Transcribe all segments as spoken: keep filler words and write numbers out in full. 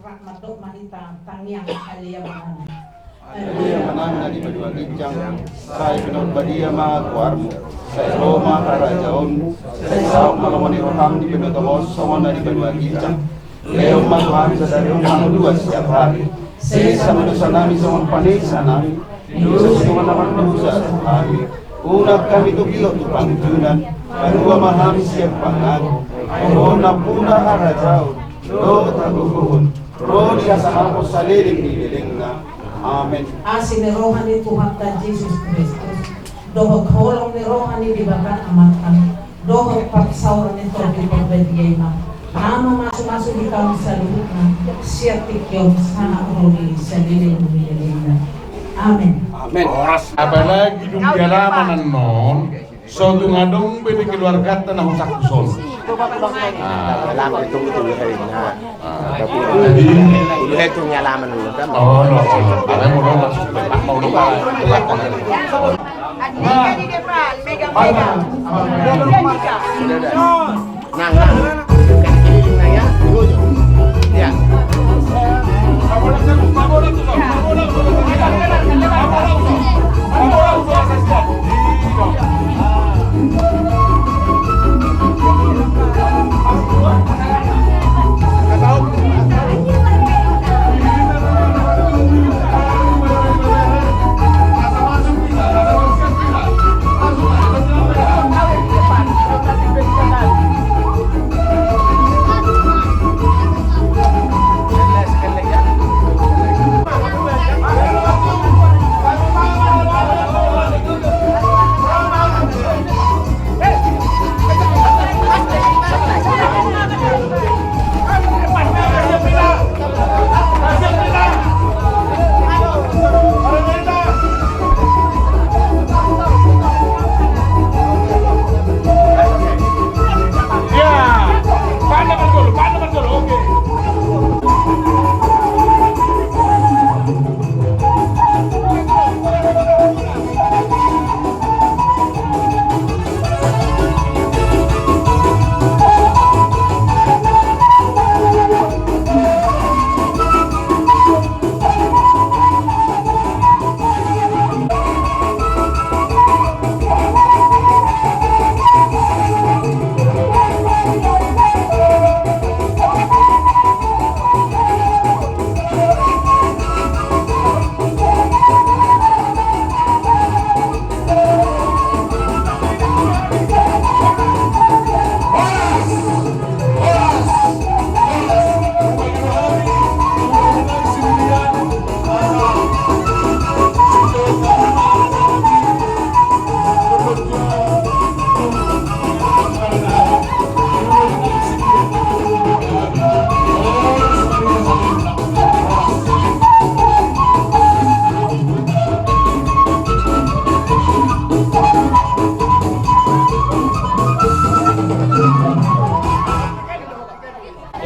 Rap mandok ma hita tangiang. Haleluya manang. Haleluya manang na di banua ginjang. Sai pinarbadia ma goarmu. Sai ro ma harajaonmu. Sai saut ma lomo ni roham di banua tonga on songon na di banua ginjang. Lehon ma tu hami sadari on hangoluan siapari. Sesa ma dosanami songon panesanami di dosa ni dongan na mardosa tu hami. Unang hami togihon tu pangunjunan. Palua ma hami sian pangago. Ai Ho do nampuna harajaon dohot hagogoon, ro di hasangapon saleleng ni lelengna. Amen. Asi ni roha ni Tuhanta Jesus Kristus, dohot holong ni roha ni Debata Amanta, dohot parsaoran ni Tondi Porbadia i ma na mamasumasu hita saluhutna sian tingki on sahat ro di saleleng ni lelengna. Amen. Amen. Horas. Apalagi dung di alaman annon, so tung adong be di keluarganta na husangkup son. Ah. Jadi, ulu hetu ni alaman ulu kan. Oh, no, oh, no. Ada mau dong, maksud gue, Pak, mau dong, Pak. Nang, nang. Keliling nang ya, di ujung. Ya.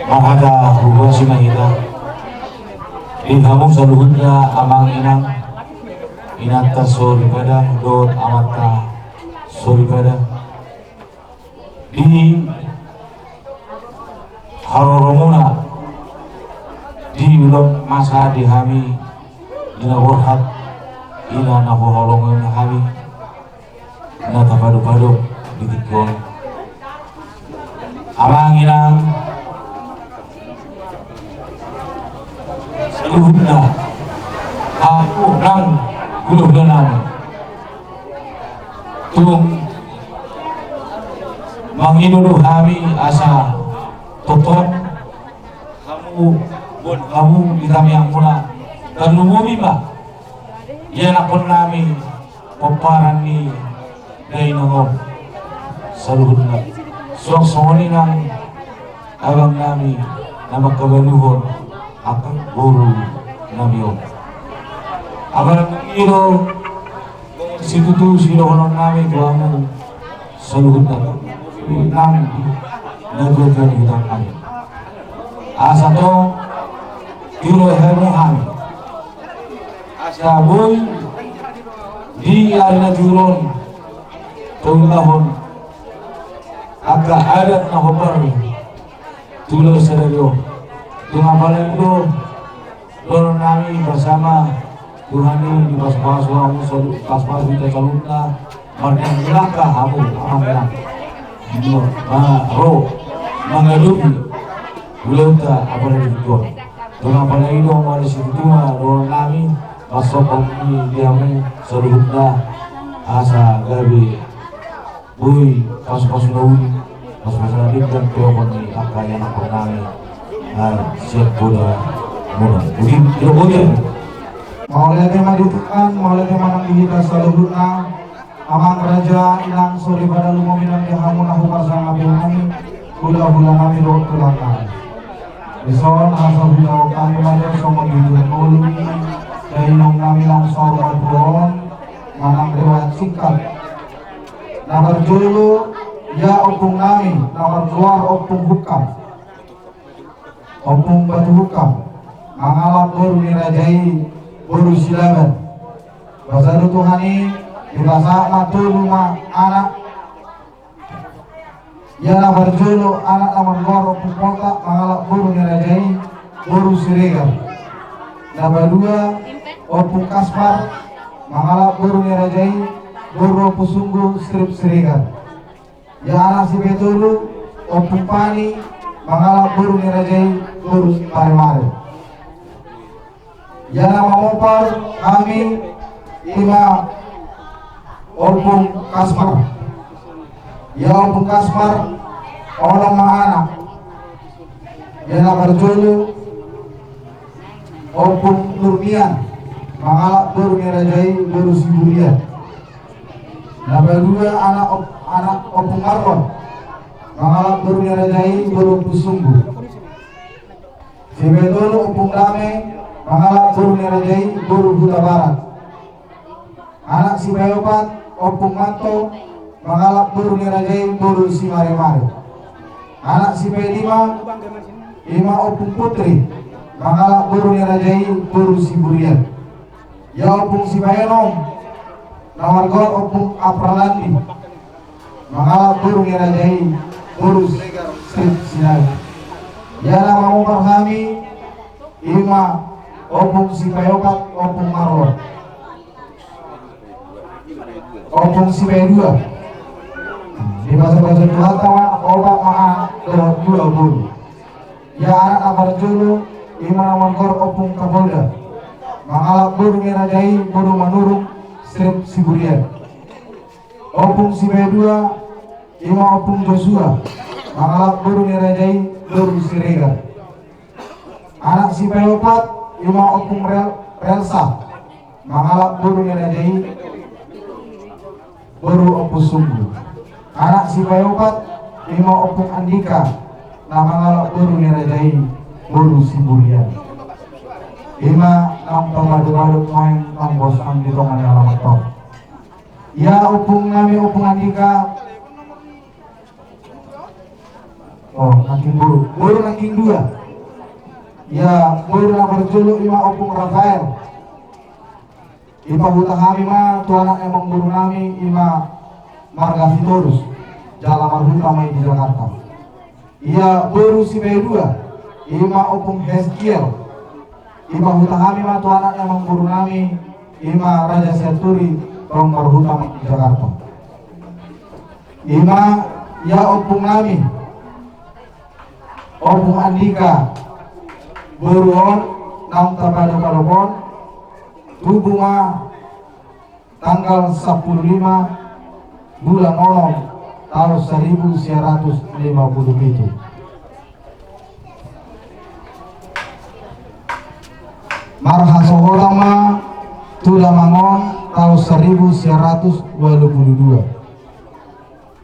Marhata huhuasi ma hita di hamu saluhutna amang inang, inanta soripada dohot amanta soripada. Di haroromuna, di ulaon masa di hami, ina borhat, ina na huhaholongi hami, na tapadopadop di tingki on. Amang inang, saluhutna, hamu nang hulahula nami. Tung mangido do hami asa tongtong hamu, hamu di tangiangmuna, tarlumobi ma ianakhon nami pomparan ni dainang on saluhutna. Suang songon i nang abang nami na mangkabaluhon angka boru nami on. Apalagi i do situtu sidohonon nami tu hamu saluhutna, nang na tuatua ni hutang nami. Asa tong tiro hamu hami. Asa boi di ari na tiur on taulahon angka adat na hombar tu ulaon sadari on. Tung apala i do dohonon nami, basa ma Tuhan i dipasupasu hamu salu, pasupasu hita saluhutna, marnang langka hamu, amang inang. Ro mangadopi ulaonta apala di tingki on. Tung apala i do mauliate situtu ma dohonon nami, pasohot ni di hamu saluhutna, asa gabe boi pasupasu na uli, pasupasu na denggan tu ampang ni angka ianakkon nami sian Poda Muna. Udi, ida Poda. Mauliate ma di Tuhan, mauliate ma nang di hita saluhutna. Amang raja, inang, soripada lumobi nang di hamu na huparsangapi hami, hulahula nami dohot tulang nami. Dison asa hujawab hami ma jo songon di tulang ngolu ni dainang nami nang saur matua on, manang riwayat singkat. Na parjolo, ia ompung nami na margoar Ompung Hukam, Ompung Batu Hukam, mangalap boru ni raja i, boru Silaban. Basa do Tuhan i, dipasahat ma tolu ma anak. Ia na parjolo anak na margoar Ompung Poltak, mangalap boru ni raja i, boru Siregar. Na padua Ompung Kaspar, mangalap boru ni raja i, boru Ompung Sunggu, strip Siregar. Ia anak sipatolu Ompung Pani, mangalap boru ni raja i, boru Maremare. Ia na mamompar hami ima Ompung Kaspar. Ia Ompung Kaspar onom ma anak. Ia na parjolo Ompung Nurmian, mangalap boru ni raja i, boru Siburian. Na padua anak Op-, anak Ompung Marlon, mangalap boru ni raja i, boru Ompung Sunggu. Sipatolu Ompung Dame, mangalap boru ni raja i, boru Hutabarat. Anak sipaopat Ompung Manto, mangalap boru ni raja i, boru Simaremare. Anak sipalima ima Ompung Putri, mangalap boru ni raja i, boru Siburian. Ia ompung sipaenom na margoar Ompung Apralandi, mangalap boru ni raja i, boru Siregar, strip Sinaga. Ia na mamompar hami ima ompung sipaopat Ompung Marlon. Ompung sipaidua, dipasupasu Tuhanta ma opat ma anak dohot dua boru. Ia anak na parjolo ima na margoar Ompung Kapolda, mangalap boru ni raja i, boru Manurung, strip Siburian. Ompung sipaidua ima Ompung Josua, mangalap boru ni raja i, boru Siregar. Anak sipaopat ima Ompung Rel-, Relsa, mangalap boru ni raja i, boru Ompung Sunggu. Anak sipaopat ima Ompung Andika, na mangalap boru ni raja i, boru Siburian. Ima naung tapadopadop nuaeng, naung bosang di tonga ni alaman on. Ia ompung nami Ompung Andika, oh, nangkin boru, boru nangkin dua. Ia boru na parjolo ima Ompung Rafael, dipahuta hami ma tu anak ni amangboru nami ima marga Sitorus, jala marhuta ma i di Jakarta. Ia boru sipaidua ima Ompung Heskiel, dipahuta hami ma tu anak ni amangboru nami ima Raja Sianturi, naung marhuta ma i di Jakarta. Ima ia ompung nami Ompung Andika, boru on naung tapadopadop on, tubu ma tanggal sampulu lima bulan onom taon saribu sia ratus lima pulu pitu. Marhasohotan ma tu damang on taon saribu sia ratus ualu pulu dua.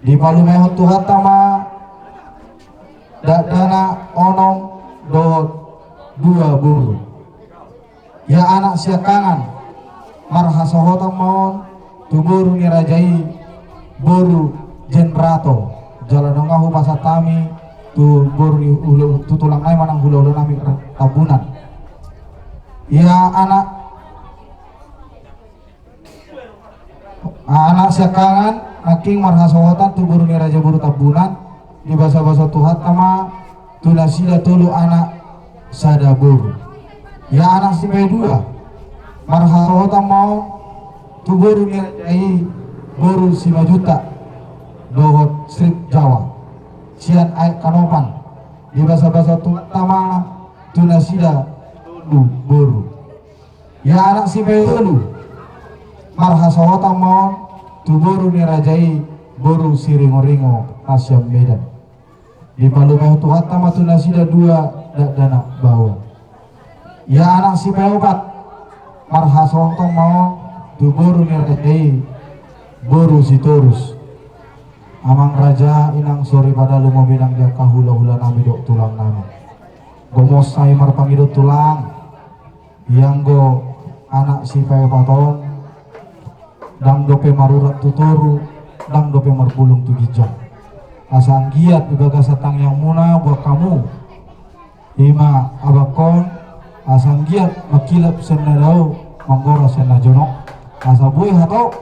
Dipalumehon Tuhanta ma dakdanak onom dohot dua boru. Ia anak siangkangan marhasohotan ma on tu boru ni raja i, boru Jenrato. Jala nunga hupasahat hami tu boru ni hula, tu tulang nami manang hulahula nami Tambunan. Ia anak Anak siangkangan nangkin marhasohotan tu boru ni raja boru Tambunan, dibasabasa Tuhanta ma tu nasida tolu anak sada boru. Ia anak sipaidua, marhasohotan ma on tu boru ni raja i, boru Simanjuntak dohot Srip Jawa, sian Aek Kanopan, dibasabasa Tuhanta ma tu nasida tolu boru. Ia anak sipaitolu, marhasohotan ma on tu boru ni raja i, boru Siringoringo na sian Medan. Dipalume Tuhanta ma tu nasida dua dakdanak baoa. Ia anak sipaopat, marhasohotan ma on tu boru ni raja i, boru Sitorus. Amang raja, inang soripada, lumobi nang di angka hulahula nami dohot tulang nami. Gomos hami marpangido, tulang. Ia anggo anak sipaopat on, ndang dope marurat tu toru, ndang dope marbulung tu ginjang. Asa anggiat di bagasan tangiangmuna buat hamu, i ma abangkon, asa anggiat mangkilap sian na dao, manggora sian na jonok, asa boi hatop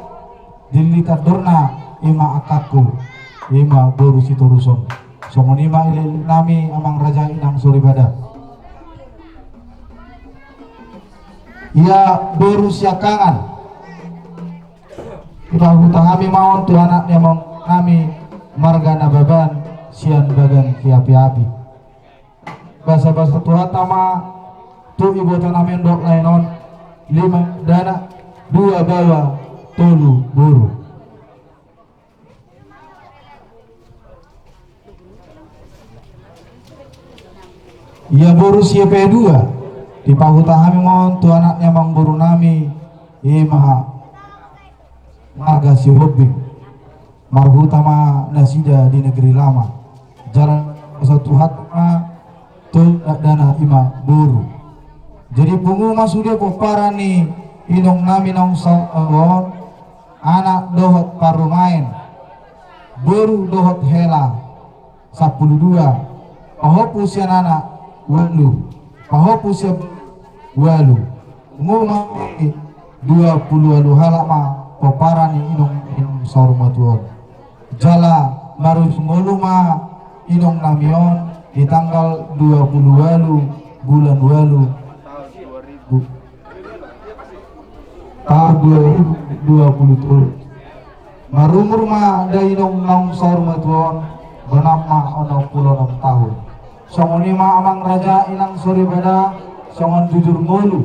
dillit andorna, i ma angkangku, i ma boru Sitorus on. Songon i ma ilelek nami, amang raja, inang soripada. Ia boru siangkangan, dipahuta hami ma on tu anak ni amang nami, marga Nababan, sian bagan Siapiapi. Basabasa Tuhanta ma tu iboto nami on dohot lae on, lima dakdanak, dua baoa, tolu boru. Ia boru sipaidua, dipahuta hami ma on tu anak ni amangboru nami, i ma marga Sihombing. Marhuta ma nasida di negeri lama. Jala basabasa Tuhanta ma tolu dakdanak, i ma boru. Jadi pungu ma sude pomparan ni inong nami naung saur matua on, anak dohot parumaen, boru dohot hela, sampulu dua, pahompu sian anak, ualu, pahompu sian ualu, pungu ma dua pulu ualu halak ma pomparan ni inong, inong saur matua on. Jala marujung ngolu ma inong nami on di tanggal dua pulu ualu bulan ualu, taon dua ribu dua pulu tolu. Marumur ma da inong naung saur matua on, bonang ma onom pulu onom taon. Songon i ma amang raja, inang soripada, songon jujur ngolu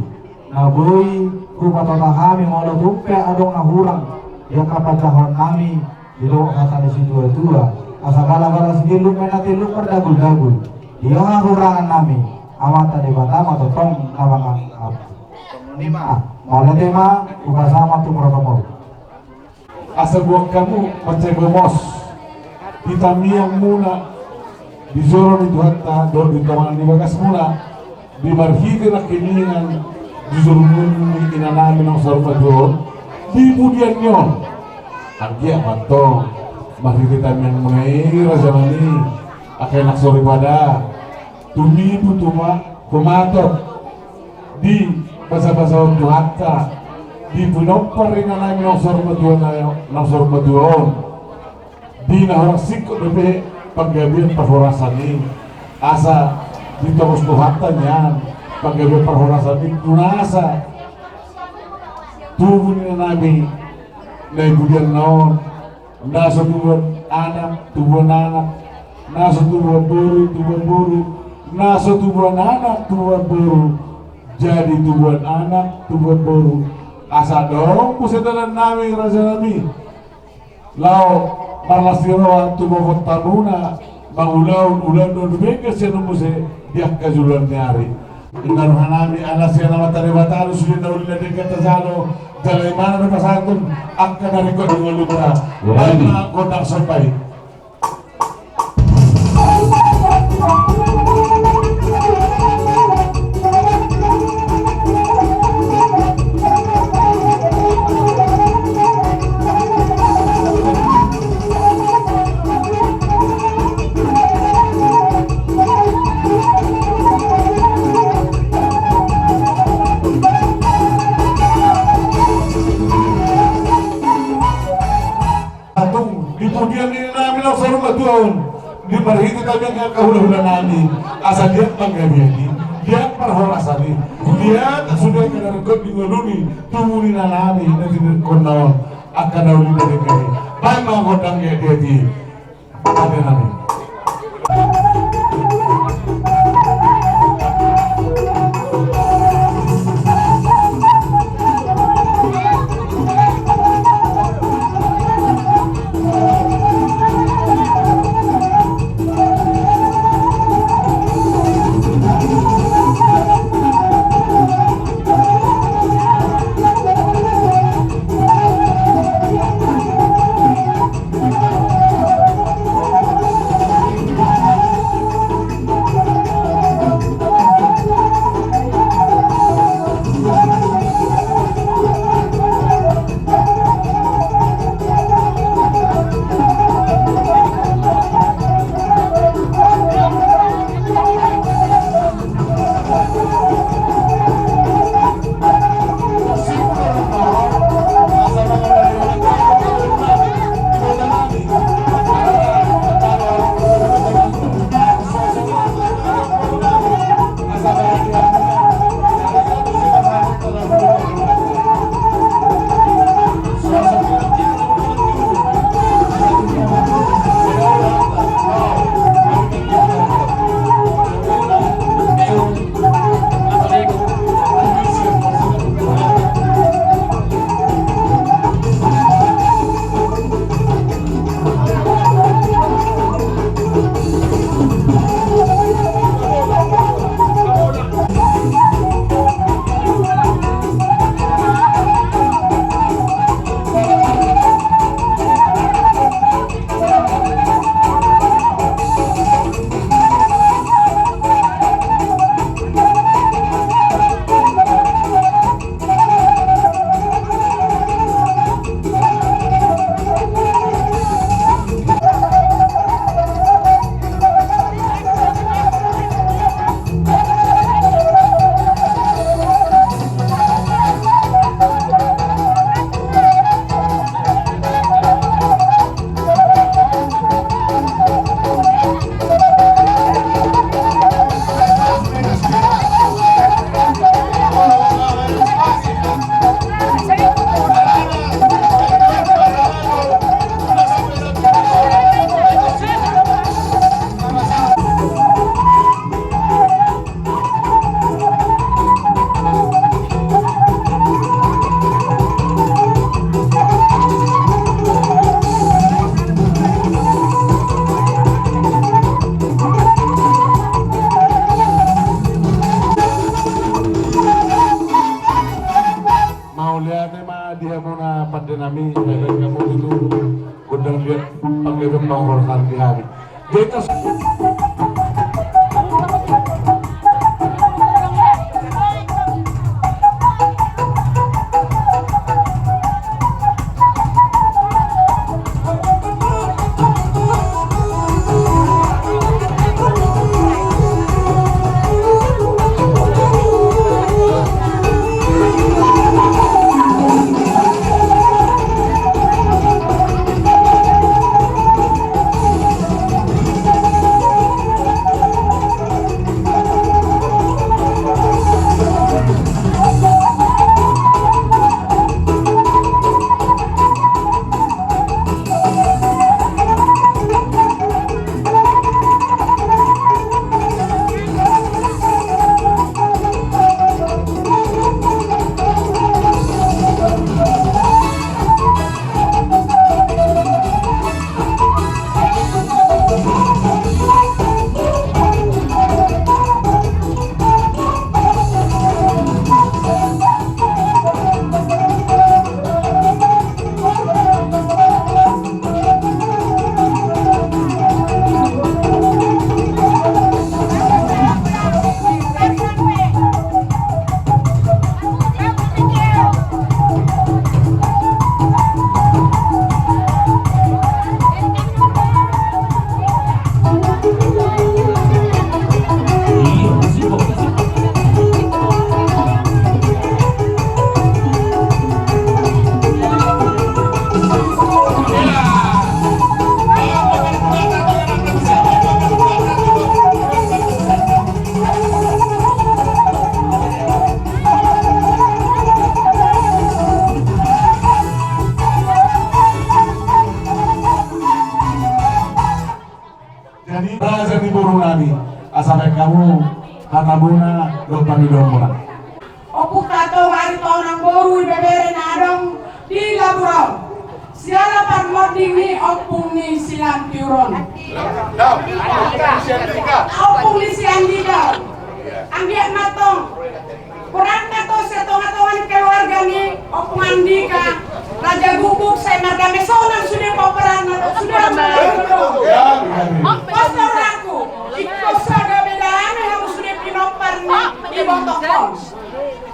na boi hupatupa hami, molo tung pe adong na hurang di angka panjahahon nami, didok hata ni situatua, asa galagala sitiluk ma na tiluk mardaguldagul. Di hahurangan nami, Amanta Debata ma tongtong na mangalap. Songon i ma, mauliate ma, hupasahat ma tu protokol. Asa boan hamu mansai gomos di tangiangmuna, di joro ni Tuhanta dohot di tonga ni bagasmuna, di marhite nangkiningan jujur ngolu ni inanami naung saur matua on, di pudian ni on. Anggiat ma antong marhite tangiangmuna i, raja nami, angka inang soripada, tumibu tuma, tumatok di basabasahon Tuhanta, di pinompar ni inanami naung saur matua, naung saur matua on, di na horas singkop dope panggabean parhorasan i, asa ditongos Tuhanta nian panggabean parhorasan i, tu nasa tubu ni inanami na di pudianna on, na so tubuan anak, tubuan anak, na so tubuan boru, tubuan boru, na so tubuan anak, tubuan boru, jadi tubuan anak, tubuan boru. Asa adong muse dalan nami, raja nami, laho marlas ni roha tu bohot hamuna, mangulahon ulaon na dumenggan sian on muse di angka joloan ni ari. Inna roha nami, ala sian Amanta Debata do sude na uli na denggan tajalo, jala ibana do pasahathon angka na ringkot di ngolunta. Baen ma gondang somba i. Tung di pudian ni inanami naung saur matua on, di marhite tangiang ni angka hulahula nami, asa liat panggabean i, Liat parhorasan i, liat sude angka na ringkot di ngoluna, tubu ni inanami na tinirikonna on, angka na uli na denggan i. Baen ma gondang liat-liat i. Pande nami. Mauliate ma di hamuna pande nami, baen hamu tutu gondang liat panggabean parhorasan di hami. Jadi tas- Tabona dohot panidoanmuna. Ompung Tato, Aritonang, boru, ibebere na adong di Labuan. Siala parmonding ni ompung ni si Lampiuron. Ompung ni si Andika. Anggiat ma antong. Kurang na to sian tonga-tonga ni keluarga ni ompung Andika. Raja Gubuk, sai mardame sonang sude pomparanna, sude. Pastor aku. Ingkon sada beda ane hamu sude pinompar ni ibotohon.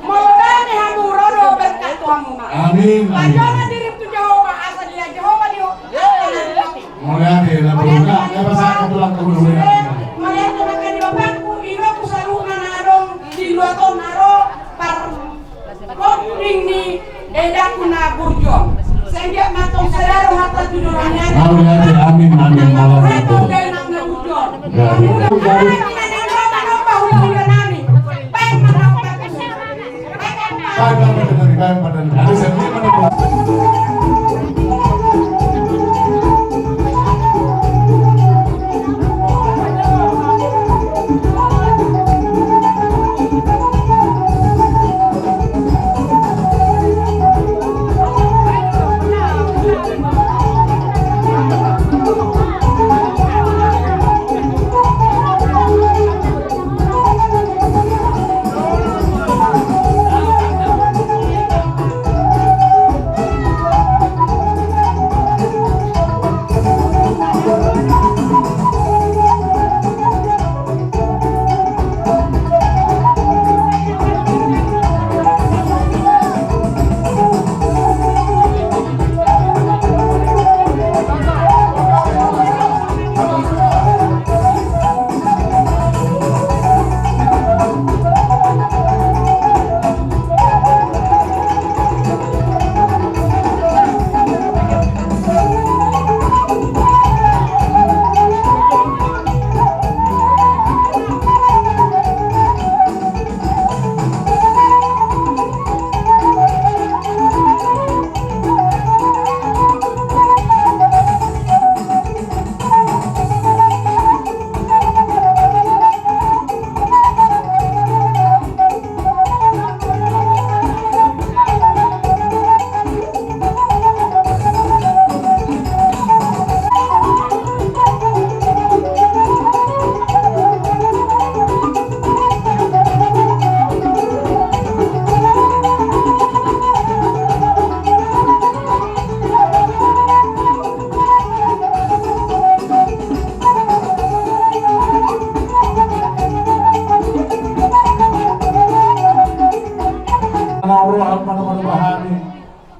Molo dame hamu, ro do berkat tu hamuna. Amin, amin. Pajana diri tu Jahowa, asa dia Jahowa di ho. Mauliate, na beruna, ya, pasahat tu langkah dulu, ya. Mauliate, maka di bapakku, inongku saluhutna na adong di luat on na ro par Koning ni edakku na burju on. Sehingga mantong selalu harta judul. Amin, amin, amin, malam itu. Amin.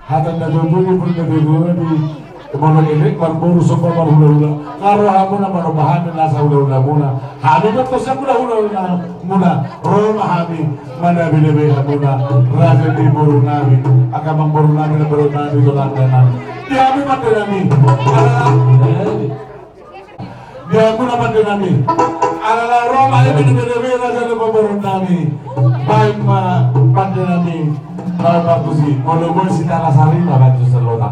Hata na tutu di pun na tutu di molo elek marboru somba marhulahula. Nga ro hamuna manomba hami nasa hulahulamuna. Hami do tong sian hulahula muna. Ro ma hami mandabe-dabe hamuna. Raja ni boru nami. Angka amangboru nami, namboru nami, tonang nami. Di hami pande nami. Di hamuna pande nami. Ala lao ro ma i, pande nami, raja ni boru nami. Baen ma pande nami. Baen ma tusi. Molo boi sitala sari ma bantu selota.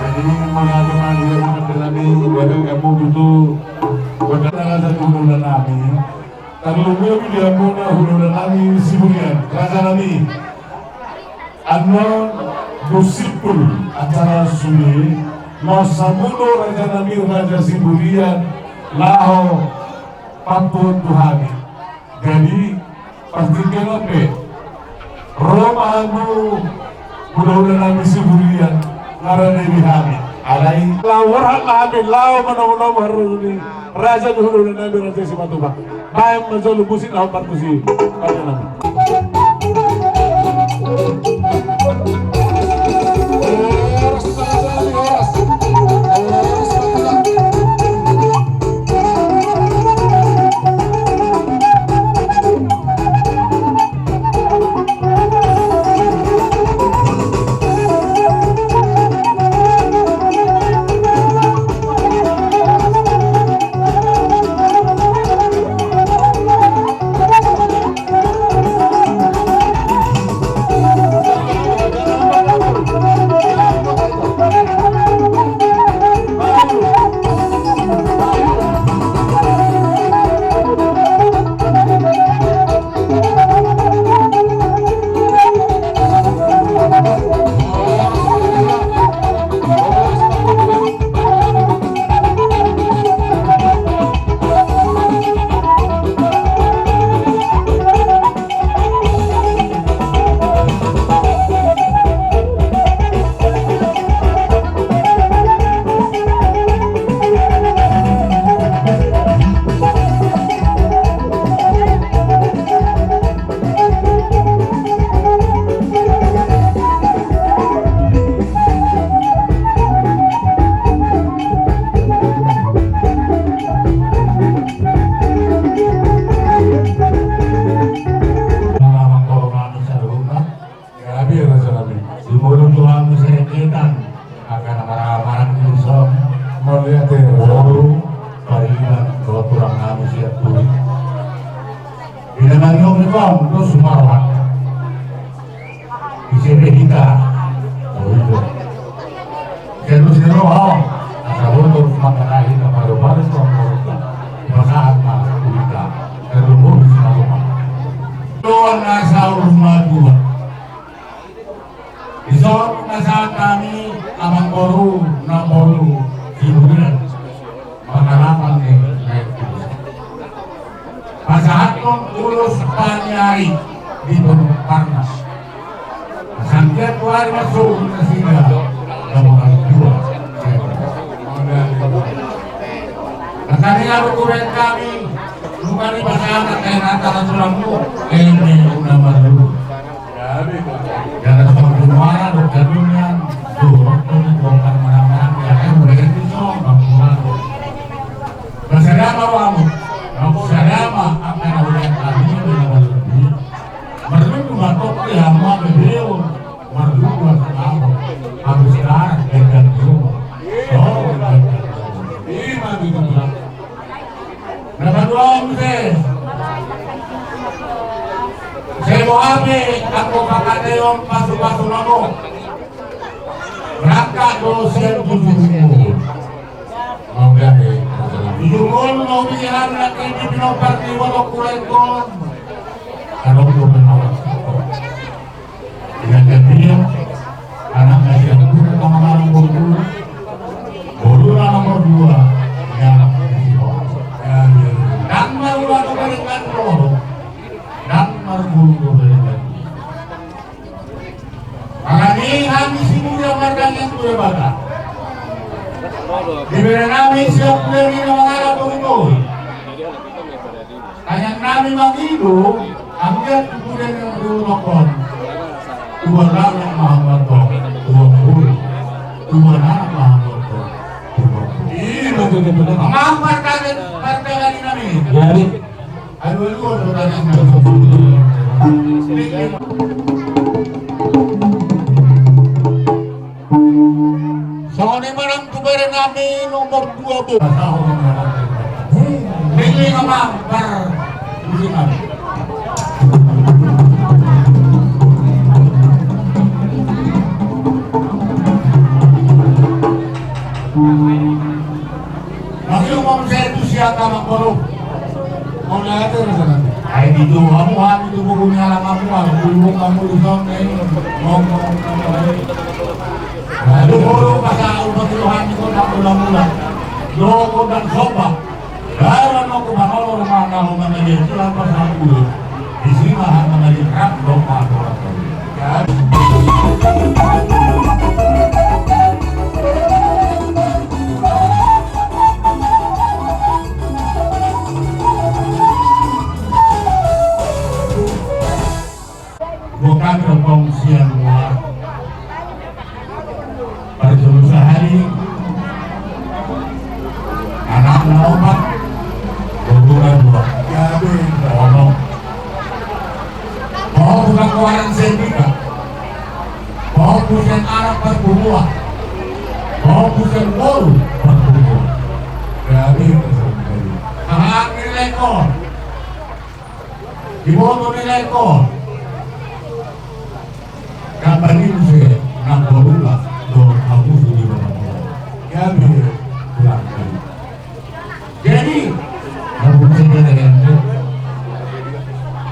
Jadi, mangadu-ngadu ya, mangadu-ngadu, waduh, kamu butuh, waduh, rasa dulu nami. Tarlumobi di hamuna hulahula nami Siburian, raja nami. Annon dung simpul acara sude, mauliate ma raja nami raja Siburian, laho pampungu hami. Jadi, partingkian on pe. Ro ma hamu hulahula nami Siburian, marade di hami. Alai. Laho borhat ma hami, laho manomu-nomu haroru ni raja ni hulahula nami raja Simatupang. Baen ma jolo musik laho parmusi. Raja nami. Ina nang i on, ito, do sumarohata. Ise be hita? Ito. Ise do siroha on? Asa bondor mangkatai hita, paru-paru tu amang boru. Pasahat ma tu hita. Ito do bondor sumaroha. Doan na saur matua. Dison pasahat hami amang boru, na boru Sibulian, pangalapan ni Raja Kubusan. Pasahathon ulos paniari di Pondok Parnas. Sanggiat tu ari masuk nasida, na boru dua. Angka na nunga dipasahat, angka na tangkas tulangmu, eme na marlulu. Jala songon muara do jadulna, dohot do ni bongkar manang-manang, ya kan, mulai di son, bang muara do. Basada ma rohamu, basada ma angka na huliat hami, na marlulu. Marlulu ma tong di hamu, angka bebeon, marlulu ma tong hamu. Habis darah, gagal di rumah. Oh, gagal di rumah. Ima di rumah. Na paduahon muse. Sai boha pe anggo pangkataion pasu-pasu na gok. Berangkat do sian Bujurungul. Mau gabe. Bujurungul mau bihan na kini pinompar di Wolok Kulengkon. Kalau do penawar. Dengan dia, anak nasi aku, nama malam boru. Boru nama dua. Ya, ya. Dan maru aku berikan boru. Dan maru aku berikan. Makanya kami semua yang berdagang tu ibadah. Di mana kami siap beri nama malam boru. Tangiang nami mangido, anggiat tu pudengmu di Wolok on. Tuan anak ma hamu antong, tuan boru. Tuan anak ma hamu antong, tuan boru. Ima tutu tutu. Amang pardagang, pardagang nami. Jadi. Aduh, aduh, aduh, aduh, aduh. Songon i ma nang tu bere nami nomor dua bo. Tinggi nama par. Mangihut ma muse tu sian amang boru. Ai didok hamu hami tu boru ni alamanmu, ala bulung hamu di son, eh. Ngomong, ngomong, eh. Aduh, boru, pasahat ubat di rohani kau tak mula-mula. Dohot dan soba. Dalan nangku manolong ma na ho mangaliat sian pasahat ubat. Disi ma hami mangaliat rap dohot pasahat ubat. Bukan rokong sian luar. Parjolo sahali. Anak na opat. Boru na dua. Gabe. Ono. Ho bukan kuaran sendika. Ho bukan anak parpumua. Ho bukan boru parpumua. Gabe. Aha ni lekon. Diboto ni lekon. Gambari muse nang boru dohot hamu sude. Jadi, jadi, hamu sude.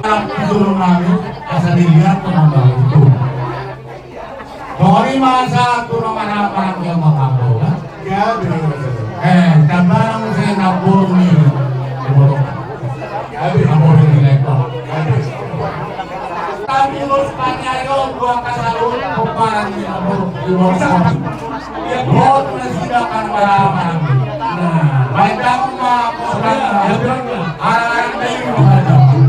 Nang di jolo nami, asa dilihat tu nang boru. Tori masa tu nang anak-anak yang mamambo, kan? Eh, tambaran muse na boru ni. Boru. Na boru ni lekon. Tapi ulos paniari on dua kasalun, pomparan ni na boru. Di boru. Boru na sudah kan barang. Nah, baik, kamu mah, pomparan. Arang-arang dulu.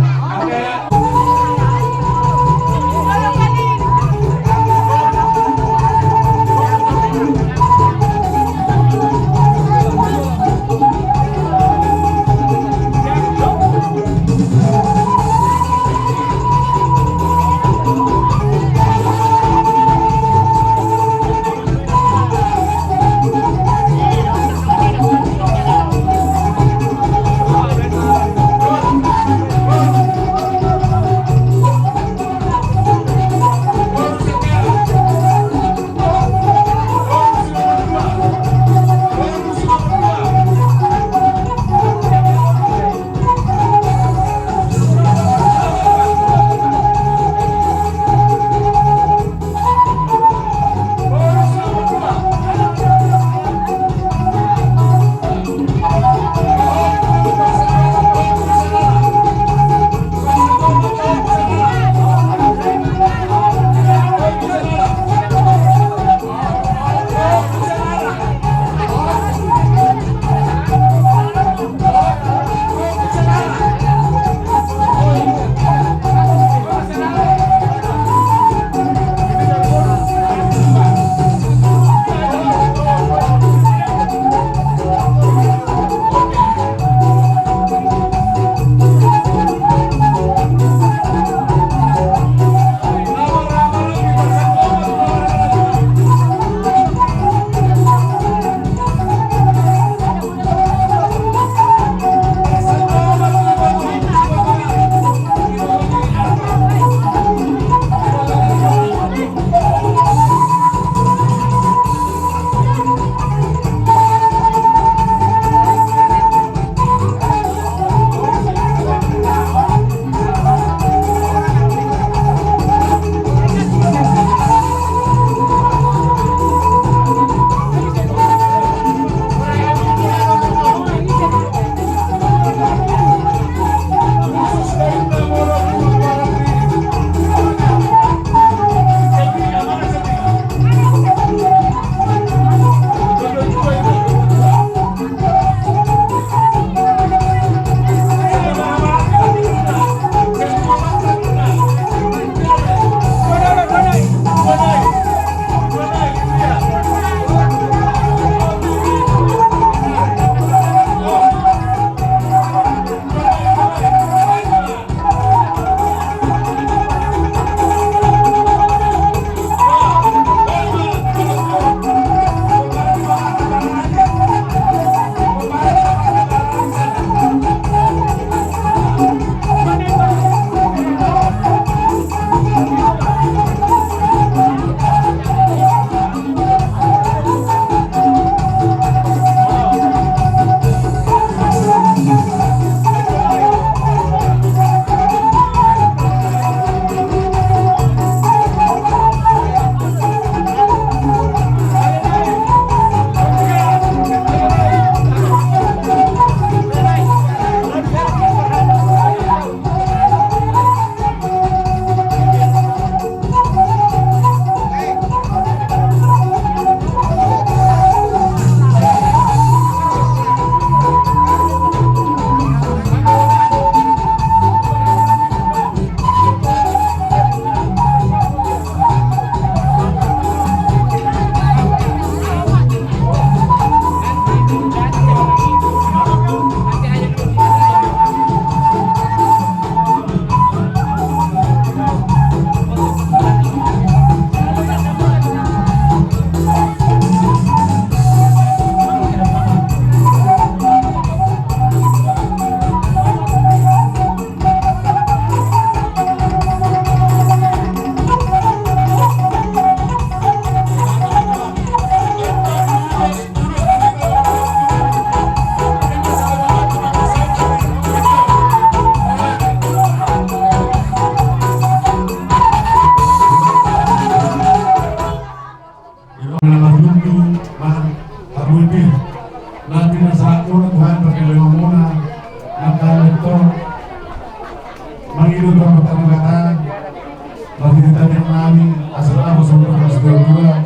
Marhite tadi nami asa dapot songon na marsitua-tua,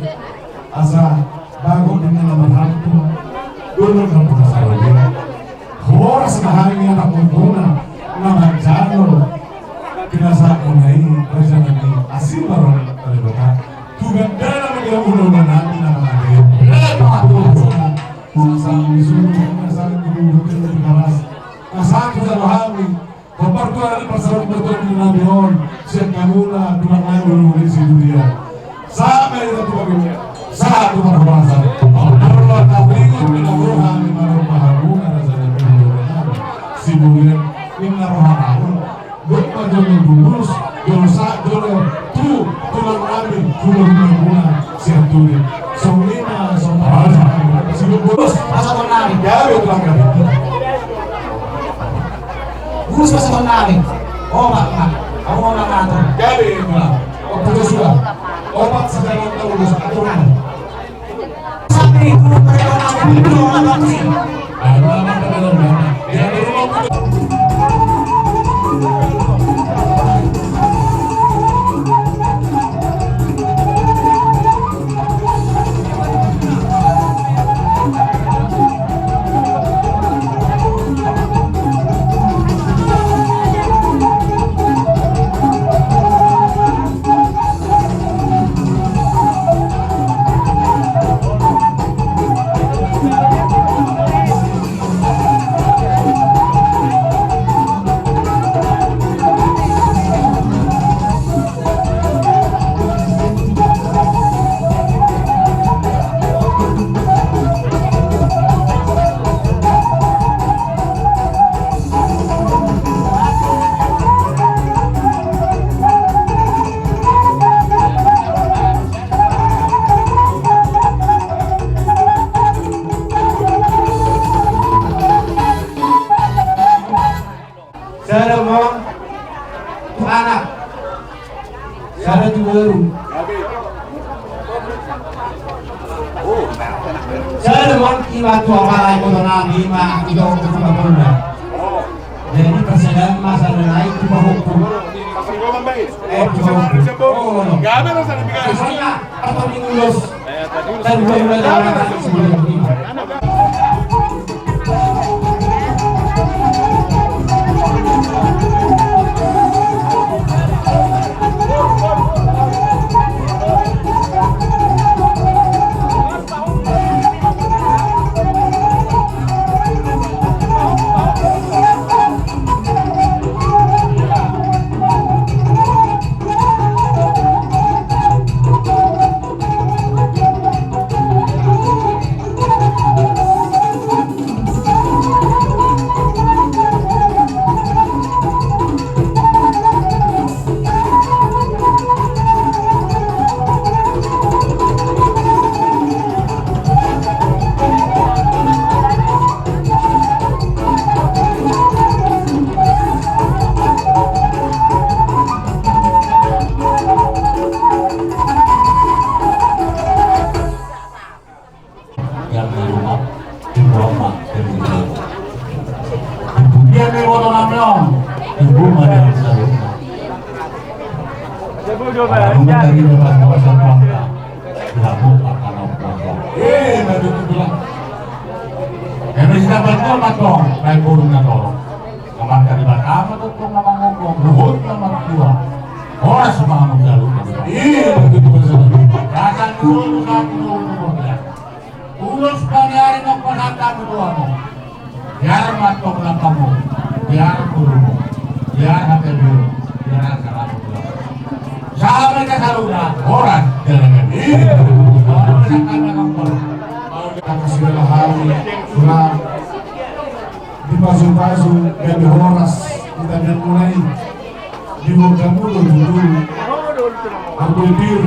asa bagot ninna na marhalto, dolok na puna sarodia. Horas ma hami anak muna na manjalo pinasahatmuna i, raja nami, asi ma roha ni Debata. Tu gandana ma dia ulaula nami na mangalean. Asa ni sunu, asa ni guru, asa ni garas, asa ni jalo hami. Hombar tu ari parsaulian ni nami on, sian hamuna tulang nami, ulu ni si dunia. Sahat ma hita tu bagenda, sahat tu parhorasan. Molo taringot pinaboa hami marompa hamuna raja nami, ulu ni nami, sibulian ninna roha nami. Dok ma jolo bulus, jolo sahat jolo tu tulang nami, ulu ni hamuna sian tulang. Songon i ma songon i ma. Sibulian bulus pasahaton nami. Gabe tulang nami. Bulus pasahaton nami. Opat ma. Ahu opat ma tu. Gabe ma. Opat sudah. Opat sekarang tahu bulus aturan. Sampai guru mereka nami. Sada ma on tu anak, sada tu boru. Sada ma on ima tu apala, ima tu nami, ima tu jago tu pangkatona. Jadi persadaan ma sada nai tu pahompu. Eh, tu pahompu. Oh, no. Gabe ma sada bicara. Atau di ulos. Yang di rumah, di rumah, di rumah. Dia ni boto nami on. Ibu Maria Salome. Kalau kita di rumah, di rumah, di rumah. Di rumah, di rumah. Eh, baru itu bilang. Yang mesti dapat kau matong, baik burung na tolong. Amanta Debata ma tongtong na manggogo, luhut na martua. Horas ma hamu jalo. Iya, betul, betul. Rasa dulu, kamu dulu, ya. Ulos paniari nang panata betul. Biar matong lapamu, biar bulumu, biar hatimu, biar asal aku. Sampai ke saluda, horas, jangan. Iya, betul, betul. Horas, jangan, jangan. Mau kita kasih hal, kurang. Dipasu-pasu, gabe horas, hita mulai. Dibuka mulut dulu. Aku pir,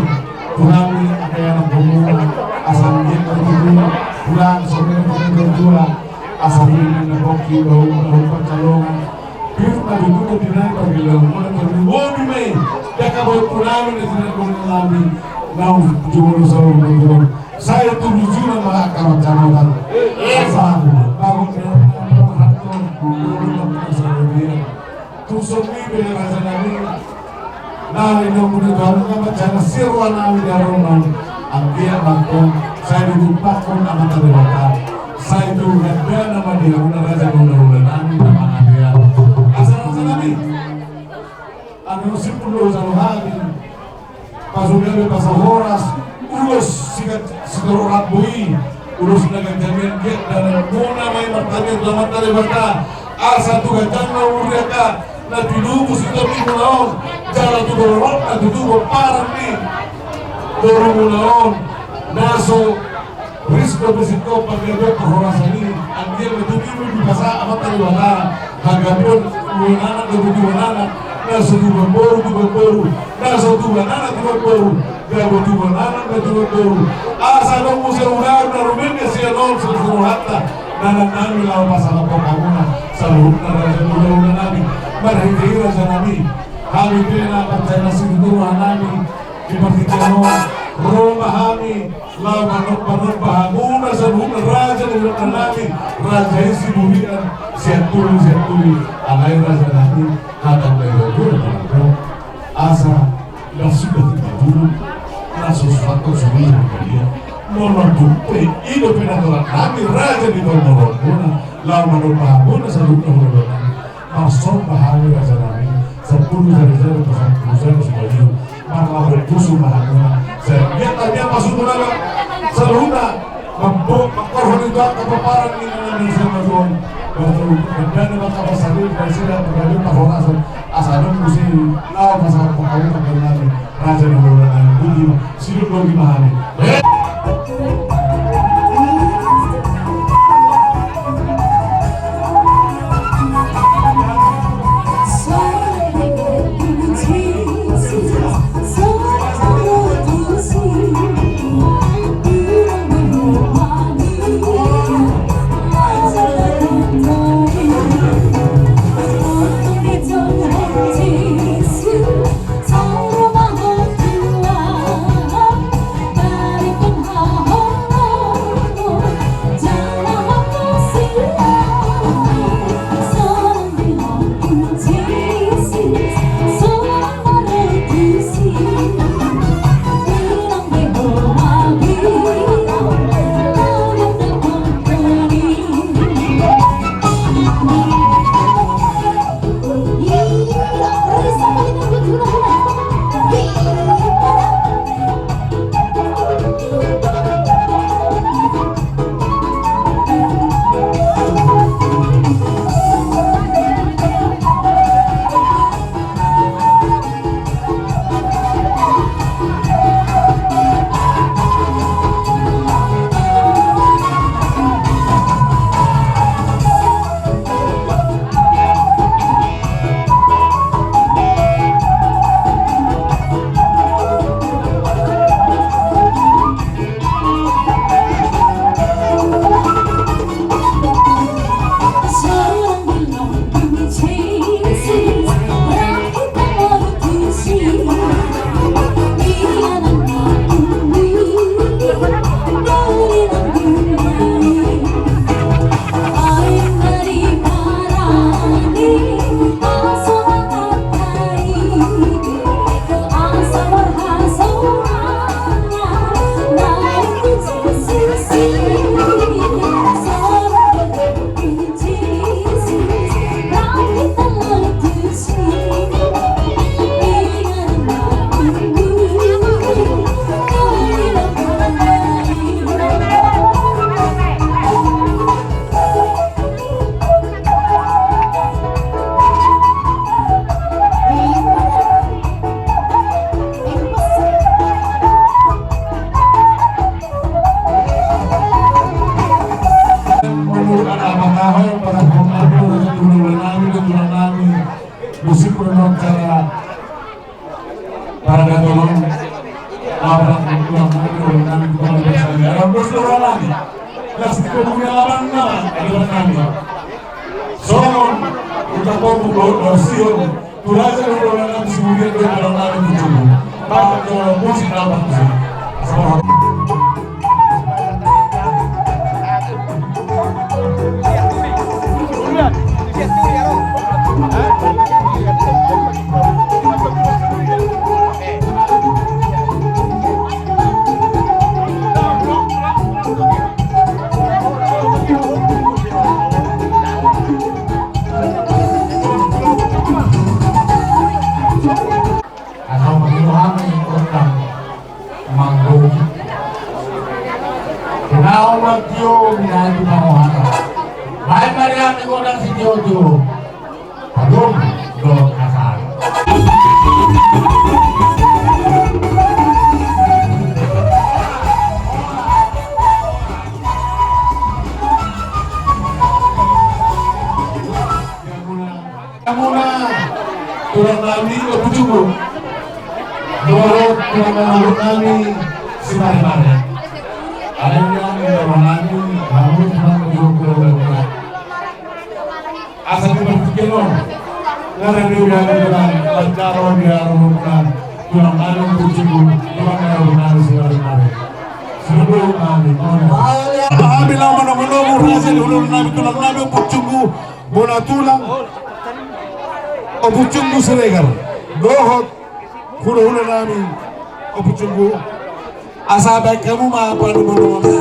kurang ni, ada yang ngomong, asal dia ngomong, kurang, soalnya ngomong dua, asal dia ngomong, bau, bau, bau, pancalongan. Pir, tadi itu, tidak, pagi lalu, mulai, mulai, mulai, dia kabau kurang, dia tidak ngomong lagi. Nau, cuma lu selalu ngomong. Sai tu bujur ma angka mancamotan. Asa, bangun. Tusuk ni be rasa nami, Nah, ini yang punya tahu kan baca nasir warna di aroma. Anggia mangkon, sai ditumpakkon Amanta Debata. Sai tu gandana ma di hamuna raja ni hulahula nami na mangatea. Asa raja nami. Anu simpul do jalo hami. Pasu gabe pasu horas, ulos sikat sitorop rambu i, ulos na ganjang i anggiat dalanmuna ma i martamiang tu Amanta Debata, asa tu ganjangna umur ni angka na tinubu sitorop ni muna on, jala tu dolok na tutu pomparan ni borumuna on, na so ris dope singkop panggabean parhorasan i, anggiat ma tutu i dipasa Amanta Debata, hagabeon tubuan anak dohot tubuan anak, na so tubuan boru tubuan boru, na so tubuan anak tubuan boru, gabe tubuan anak dohot tubuan boru. Asa adong muse ulaon na rumende sian on sian rohanta, na nang nami laho pasahathon hamuna saluhutna raja ni hulahula nami. Marhite i raja nami, hami pe na parcaya na situtu roha nami, di partingkian on ro ma hami laho manomba-nomba hamuna saluhutna raja ni hulahula nami, raja i Siburian, Sianturi, Sianturi, alai raja nami, hata na i raja nami, asa na suda tiga puluh na so suaton suda dia. Molo tung pe i dope na tolan nami raja di tolmoromuna laho manomba hamuna saluhutna hulahula nami. Marsomba hami raja nami, sampulu jari-jari tu sampulu jari sumaliu. Marlapok pusu ma hamuna. Sai anggiat hami pasu tu na saluhutna. Mambo mangkorhon i tu angka pomparan ni na nami sian maruon. Batu gandana ma angka pasarin dari sida panggabean parhorasan. Asa adong muse laho pasahathon hamuna panggabean nami. Raja ni hulahula nami, boti ma, sidung logi ma hami. Menurut anak abang tahu, pada pengaku dengan tulang nami, dengan tulang nami, musim pernah cara Para datolon, para datolon, para datolon, para datolon. Las di komunia laban nama, ada nama. Songon, ucapanmu, dosion, tu raja ni orang nami Siburian, dosion orang nami Siburian. Para datolon, musik laban musik. Sama. Asa mangilo hami gondang manggohi. Kenaon ma tio minai tu pangohatan. Baen ma di hami gondang sitiotio. Padom dohot na sahali. Hamuna tulang nami Ompu Junggu dohot tulang nami Simaremare. Alai nami, tulang nami, hamuna tulang nami. Asa di partingkian on, ngarade ulang ulang, lanjaro di arumuna, tulang nami Ompu Junggu, tulang nami Simaremare. Sudah nami, hami laho manomu-nomu raja di hulahula nami, tulang nami Ompu Junggu, bona tulang Ompu Junggu Siregar dohot hulahula nami Ompu Junggu. Asa baen hamu ma panomu-nomu.